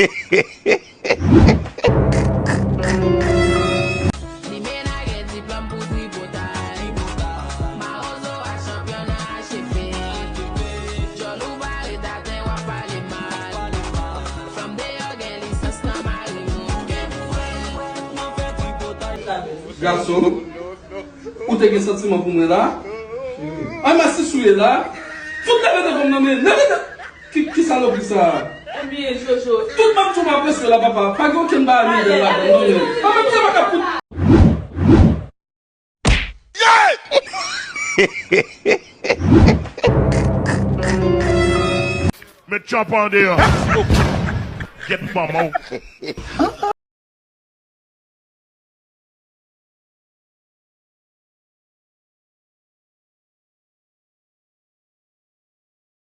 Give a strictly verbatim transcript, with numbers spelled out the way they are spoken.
Li menage diplòm pou tripotay. Mawozo a chanpyon nan achefe. Djòl ou bare daten w ap pale mal. Fanm deyò gen lisans nan mari moun. Gason, ou te gen santiman pou mwen la? Ay, masi sou ye la. Fout leve devan m nan men. Leve de... Ki, ki salopri sa? Ebyen, Jojo. Tout moun sou mwen presye la, papa. Pa gen okenn bagay mwen ladan, non, men. Papa, m se pa ka fout. Met tchòp an deyò. Get manman w.